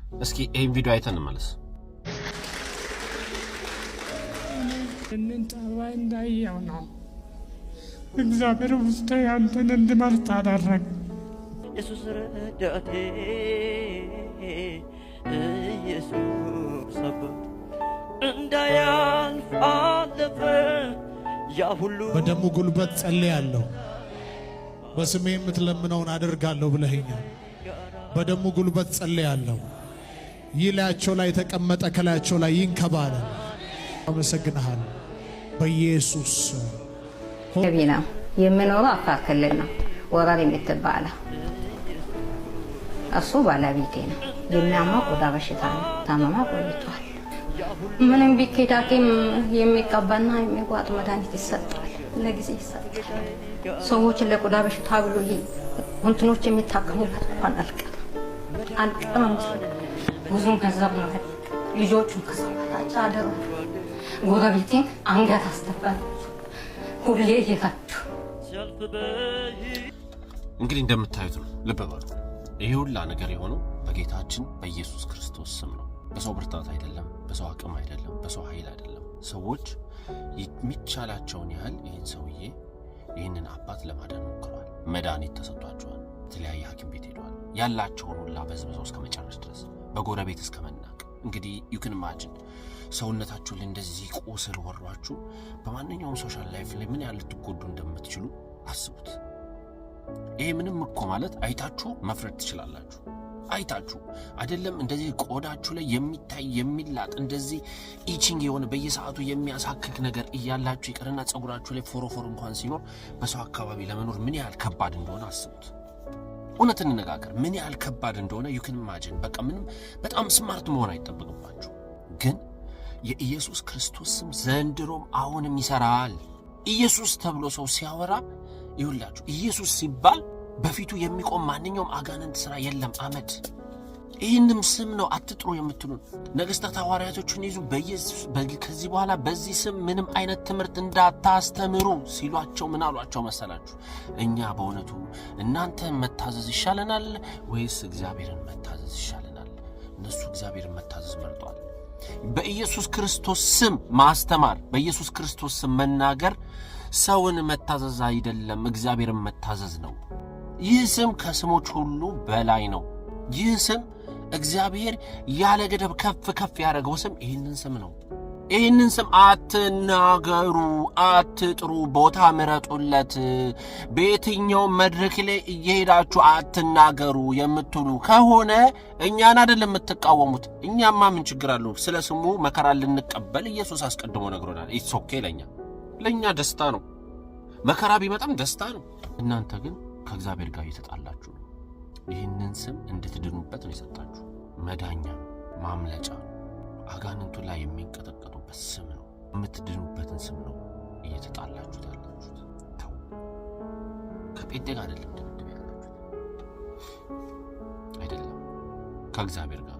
እስኪ ይህን ቪዲዮ አይተን እንመለስ። ይህንን ጠባይ እንዳየው ነው እግዚአብሔር ውስጤ አንተን እንድመርጥ አደረገ። ኢየሱስ ረዳቴ፣ ኢየሱስ አባት፣ እንዳያልፍ አለፈ ያ ሁሉ። በደሙ ጉልበት ጸልያለሁ። በስሜ የምትለምነውን አደርጋለሁ ብለኸኛል። በደሙ ጉልበት ጸልያለሁ። ይህ ላያቸው ላይ የተቀመጠ ከላያቸው ላይ ይንከባለል። አመሰግንሃል በኢየሱስ ስም። ገቢ ነው የምኖረው። አፋር ክልል ነው፣ ወረር የምትባለው። እሱ ባለቤቴ ነው። የሚያመው ቆዳ በሽታ ነው። ታመማ ቆይቷል። ምንም ቢኬድ ሐኪም የሚቀባና የሚዋጥ መድኃኒት ይሰጣል፣ ለጊዜ ይሰጣል። ሰዎች ለቆዳ በሽታ ብሎ እንትኖች የሚታከሙበት እንኳን አልቀርም አልቀርም። ብዙም ገንዘብ ነው። ልጆቹን ከሰው በታች አደሩ። ጎረቤቴን አንገት አስደፋል። ሁሌ እየፈቱ ሲያልፍ እንግዲህ እንደምታዩት ነው። ልብ በሉ። ይሄ ሁላ ነገር የሆነው በጌታችን በኢየሱስ ክርስቶስ ስም ነው። በሰው ብርታት አይደለም፣ በሰው አቅም አይደለም፣ በሰው ኃይል አይደለም። ሰዎች የሚቻላቸውን ያህል ይህን ሰውዬ፣ ይህንን አባት ለማዳን ሞክረዋል። መድኃኒት ተሰጥቷቸዋል። የተለያየ ሐኪም ቤት ሄደዋል። ያላቸውን ሁላ በዝብዘው እስከ መጨረስ ድረስ፣ በጎረቤት እስከ መናቅ። እንግዲህ you can imagine ሰውነታችሁ ላይ እንደዚህ ቁስል ወሯችሁ በማንኛውም social life ላይ ምን ያህል ልትጎዱ እንደምትችሉ አስቡት። ይሄ ምንም እኮ ማለት አይታችሁ መፍረድ ትችላላችሁ። አይታችሁ አይደለም እንደዚህ ቆዳችሁ ላይ የሚታይ፣ የሚላጥ፣ እንደዚህ itching የሆነ፣ በየሰዓቱ የሚያሳክክ ነገር እያላችሁ ይቅርና ጸጉራችሁ ላይ ፎሮፎር እንኳን ሲኖር በሰው አካባቢ ለመኖር ምን ያህል ከባድ እንደሆነ አስቡት። እውነት እንነጋገር፣ ምን ያህል ከባድ እንደሆነ you can imagine። በቃ ምንም በጣም smart መሆን አይጠበቅባችሁ፣ ግን የኢየሱስ ክርስቶስ ስም ዘንድሮም አሁንም ይሰራል። ኢየሱስ ተብሎ ሰው ሲያወራ ይሁላችሁ፣ ኢየሱስ ሲባል በፊቱ የሚቆም ማንኛውም አጋንንት ስራ የለም፣ አመድ። ይህንም ስም ነው አትጥሩ የምትሉን። ነገሥታት ሐዋርያቶችን ይዙ ከዚህ በኋላ በዚህ ስም ምንም አይነት ትምህርት እንዳታስተምሩ ሲሏቸው ምን አሏቸው መሰላችሁ? እኛ በእውነቱ እናንተን መታዘዝ ይሻለናል ወይስ እግዚአብሔርን መታዘዝ ይሻለናል? እነሱ እግዚአብሔርን መታዘዝ መርጠዋል። በኢየሱስ ክርስቶስ ስም ማስተማር፣ በኢየሱስ ክርስቶስ ስም መናገር ሰውን መታዘዝ አይደለም፣ እግዚአብሔርን መታዘዝ ነው። ይህ ስም ከስሞች ሁሉ በላይ ነው። ይህ ስም እግዚአብሔር ያለ ገደብ ከፍ ከፍ ያደረገው ስም ይህንን ስም ነው። ይህንን ስም አትናገሩ፣ አትጥሩ፣ ቦታ ምረጡለት። በየትኛውም መድረክ ላይ እየሄዳችሁ አትናገሩ የምትሉ ከሆነ እኛን አይደለም የምትቃወሙት። እኛማ ምን ችግር አለው? ስለ ስሙ መከራ ልንቀበል ኢየሱስ አስቀድሞ ነግሮናል። It's okay ለኛ፣ ለእኛ ደስታ ነው። መከራ ቢመጣም ደስታ ነው። እናንተ ግን ከእግዚአብሔር ጋር እየተጣላችሁ ነው። ይህንን ስም እንድትድኑበት ነው የሰጣችሁ። መዳኛ፣ ማምለጫ፣ አጋንንቱ ላይ የሚንቀጠቀጡበት ስም ነው። የምትድኑበትን ስም ነው እየተጣላችሁት ያላችሁት። ተው። ከጴንጤ ጋር አይደለም ድብድብ ያላችሁት፣ አይደለም፣ ከእግዚአብሔር ጋር።